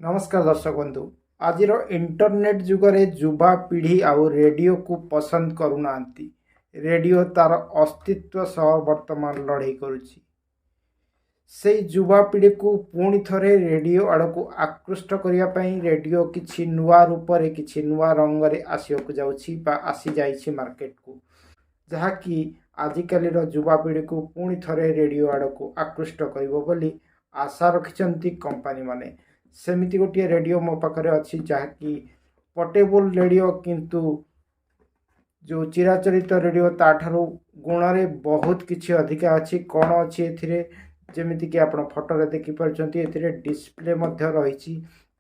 ନମସ୍କାର ଦର୍ଶକ ବନ୍ଧୁ। ଆଜିର ଇଣ୍ଟରନେଟ୍ ଯୁଗରେ ଯୁବାପିଢ଼ି ଆଉ ରେଡ଼ିଓକୁ ପସନ୍ଦ କରୁନାହାନ୍ତି। ରେଡ଼ିଓ ତା'ର ଅସ୍ତିତ୍ୱ ସହ ବର୍ତ୍ତମାନ ଲଢ଼େଇ କରୁଛି। ସେଇ ଯୁବାପିଢ଼ିକୁ ପୁଣି ଥରେ ରେଡ଼ିଓ ଆଡ଼କୁ ଆକୃଷ୍ଟ କରିବା ପାଇଁ ରେଡ଼ିଓ କିଛି ନୂଆ ରୂପରେ, କିଛି ନୂଆ ରଙ୍ଗରେ ଆସିବାକୁ ଯାଉଛି ବା ଆସିଯାଇଛି ମାର୍କେଟକୁ, ଯାହାକି ଆଜିକାଲିର ଯୁବାପିଢ଼ିକୁ ପୁଣି ଥରେ ରେଡ଼ିଓ ଆଡ଼କୁ ଆକୃଷ୍ଟ କରିବ ବୋଲି ଆଶା ରଖିଛନ୍ତି କମ୍ପାନୀମାନେ। ସେମିତି ଗୋଟିଏ ରେଡ଼ିଓ ମୋ ପାଖରେ ଅଛି, ଯାହାକି ପୋର୍ଟେବୁଲ୍ ରେଡ଼ିଓ, କିନ୍ତୁ ଯେଉଁ ଚିରାଚରିତ ରେଡ଼ିଓ ତାଠାରୁ ଗୁଣରେ ବହୁତ କିଛି ଅଧିକା ଅଛି। କ'ଣ ଅଛି ଏଥିରେ? ଯେମିତିକି ଆପଣ ଫଟୋରେ ଦେଖିପାରୁଛନ୍ତି, ଏଥିରେ ଡିସପ୍ଲେ ମଧ୍ୟ ରହିଛି।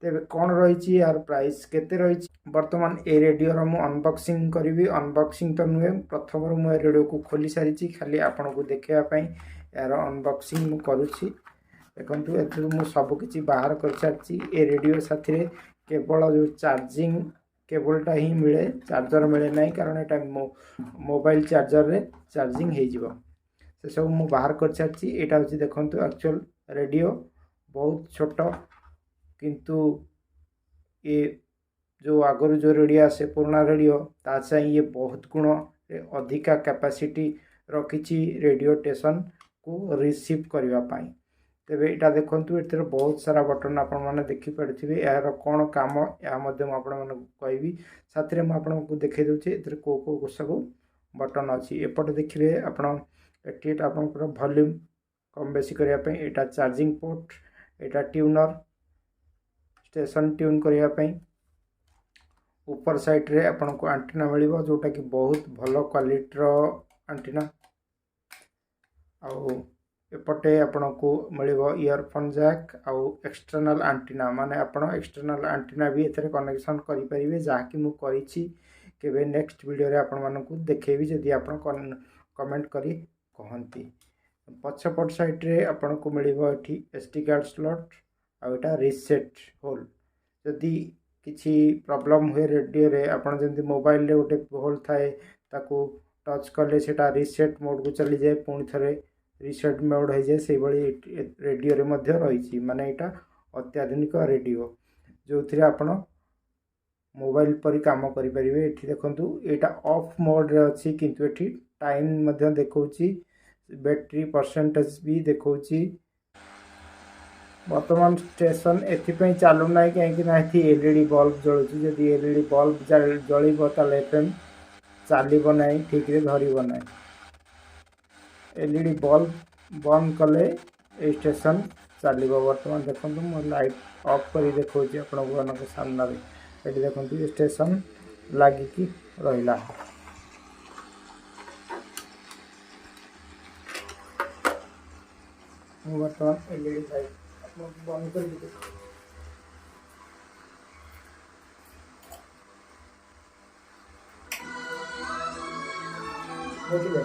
ତେବେ କ'ଣ ରହିଛି, ଏହାର ପ୍ରାଇସ୍ କେତେ ରହିଛି, ବର୍ତ୍ତମାନ ଏ ରେଡ଼ିଓର ମୁଁ ଅନବକ୍ସିଂ କରିବି। ଅନବକ୍ସିଂ ତ ନୁହେଁ, ପ୍ରଥମରୁ ମୁଁ ଏ ରେଡ଼ିଓକୁ ଖୋଲି ସାରିଛି। ଖାଲି ଆପଣଙ୍କୁ ଦେଖାଇବା ପାଇଁ ଏହାର ଅନବକ୍ସିଂ ମୁଁ କରୁଛି। ଦେଖନ୍ତୁ, ଏଥିରୁ ମୁଁ ସବୁକିଛି ବାହାର କରିସାରିଛି। ଏ ରେଡ଼ିଓ ସାଥିରେ କେବଳ ଯେଉଁ ଚାର୍ଜିଂ କେବୁଲଟା ହିଁ ମିଳେ, ଚାର୍ଜର ମିଳେ ନାହିଁ, କାରଣ ଏଇଟା ମୋବାଇଲ ଚାର୍ଜରରେ ଚାର୍ଜିଂ ହେଇଯିବ। ସେସବୁ ମୁଁ ବାହାର କରିସାରିଛି। ଏଇଟା ହେଉଛି, ଦେଖନ୍ତୁ, ଆକ୍ଚୁଆଲ୍ ରେଡ଼ିଓ। ବହୁତ ଛୋଟ, କିନ୍ତୁ ଏ ଯେଉଁ ଆଗରୁ ଯେଉଁ ରେଡ଼ିଓ ଆସେ, ପୁରୁଣା ରେଡ଼ିଓ, ତା ଚାହିଁ ଇଏ ବହୁତ ଗୁଣରେ ଅଧିକା କାପାସିଟି ରଖିଛି ରେଡ଼ିଓ ଷ୍ଟେସନକୁ ରିସିଭ୍ କରିବା ପାଇଁ। ତେବେ ଏଇଟା ଦେଖନ୍ତୁ, ଏଥିରେ ବହୁତ ସାରା ବଟନ୍ ଆପଣମାନେ ଦେଖିପାରୁଥିବେ। ଏହାର କ'ଣ କାମ, ଏହା ମଧ୍ୟ ମୁଁ ଆପଣମାନଙ୍କୁ କହିବି। ସାଥିରେ ମୁଁ ଆପଣଙ୍କୁ ଦେଖାଇ ଦେଉଛି ଏଥିରେ କେଉଁ କେଉଁ ସବୁ ବଟନ୍ ଅଛି। ଏପଟେ ଦେଖିବେ ଆପଣ, ଏଠି ଏଇଟା ଆପଣଙ୍କର ଭଲ୍ୟୁମ୍ କମ୍ ବେଶୀ କରିବା ପାଇଁ, ଏଇଟା ଚାର୍ଜିଂ ପୋର୍ଟ, ଏଇଟା ଟ୍ୟୁନର୍, ଷ୍ଟେସନ୍ ଟ୍ୟୁନ୍ କରିବା ପାଇଁ। ଉପର ସାଇଡ଼୍ରେ ଆପଣଙ୍କୁ ଆଣ୍ଟିନା ମିଳିବ, ଯେଉଁଟାକି ବହୁତ ଭଲ କ୍ୱାଲିଟିର ଆଣ୍ଟିନା। ଆଉ ଏପଟେ ଆପଣଙ୍କୁ ମିଳିବ ଇୟରଫୋନ୍ ଜ୍ୟାକ୍ ଆଉ ଏକ୍ସଟର୍ନାଲ୍ ଆଣ୍ଟିନା, ମାନେ ଆପଣ ଏକ୍ସଟର୍ନାଲ୍ ଆଣ୍ଟିନା ବି ଏଥିରେ କନେକ୍ସନ୍ କରିପାରିବେ, ଯାହାକି ମୁଁ କରିଛି। କେବେ ନେକ୍ସଟ ଭିଡ଼ିଓରେ ଆପଣମାନଙ୍କୁ ଦେଖେଇବି, ଯଦି ଆପଣ କମେଣ୍ଟ କରି କହନ୍ତି। ପଛପଟ ସାଇଡ଼୍ରେ ଆପଣଙ୍କୁ ମିଳିବ ଏଠି ଏସ୍ ଡି କାର୍ଡ଼ ସ୍ଲଟ୍ ଆଉ ଏଇଟା ରିସେଟ୍ ହୋଲ୍। ଯଦି କିଛି ପ୍ରୋବ୍ଲେମ୍ ହୁଏ ରେଡ଼ିଓରେ, ଆପଣ ଯେମିତି ମୋବାଇଲରେ ଗୋଟେ ହୋଲ୍ ଥାଏ, ତାକୁ ଟଚ୍ କଲେ ସେଇଟା ରିସେଟ୍ ମୋଡ଼୍କୁ ଚାଲିଯାଏ, ପୁଣି ଥରେ ରିସେଟ୍ ମୋଡ଼୍ ହେଇଯାଏ, ସେଇଭଳି ରେଡ଼ିଓରେ ମଧ୍ୟ ରହିଛି। ମାନେ ଏଇଟା ଅତ୍ୟାଧୁନିକ ରେଡ଼ିଓ, ଯେଉଁଥିରେ ଆପଣ ମୋବାଇଲ ପରି କାମ କରିପାରିବେ। ଏଠି ଦେଖନ୍ତୁ, ଏଇଟା ଅଫ୍ ମୋଡ଼୍ରେ ଅଛି, କିନ୍ତୁ ଏଠି ଟାଇମ୍ ମଧ୍ୟ ଦେଖାଉଛି, ବ୍ୟାଟେରୀ ପରସେଣ୍ଟେଜ୍ ବି ଦେଖାଉଛି। ବର୍ତ୍ତମାନ ଷ୍ଟେସନ୍ ଏଥିପାଇଁ ଚାଲୁନାହିଁ, କାହିଁକି ନା ଏଠି ଏଲ୍ ଇ ଡି ବଲ୍ବ ଜଳୁଛି। ଯଦି ଏଲ୍ ଇ ଡି ବଲ୍ବ ଜଳିବ, ତାହେଲେ ଏଫ୍ ଏମ୍ ଚାଲିବ ନାହିଁ, ଠିକ୍ରେ ଧରିବ ନାହିଁ। ଏଲ୍ ଇ ଡି ବଲ୍ବ ବନ୍ଦ କଲେ ଏଇ ଷ୍ଟେସନ୍ ଚାଲିବ। ବର୍ତ୍ତମାନ ଦେଖନ୍ତୁ, ମୁଁ ଲାଇଟ୍ ଅଫ୍ କରି ଦେଖାଉଛି ଆପଣଙ୍କ ସାମ୍ନାରେ। ଏଠି ଦେଖନ୍ତୁ, ଏ ଷ୍ଟେସନ୍ ଲାଗିକି ରହିଲା। ମୁଁ ବର୍ତ୍ତମାନ ଏଲ୍ ଇ ଡି ଲାଇଟ୍ ଆପଣଙ୍କୁ ବନ୍ଦ କରିକି ଦେଖାଉଛି। ବୁଝିଲେ,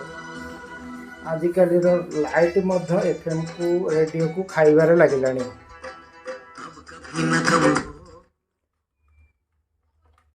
ଆଜିକାଲିର ଲାଇଟ୍ ମଧ୍ୟ ଏଫ୍ଏମ୍କୁ, ରେଡ଼ିଓକୁ ଖାଇବାରେ ଲାଗିଲାଣି। कभी न कब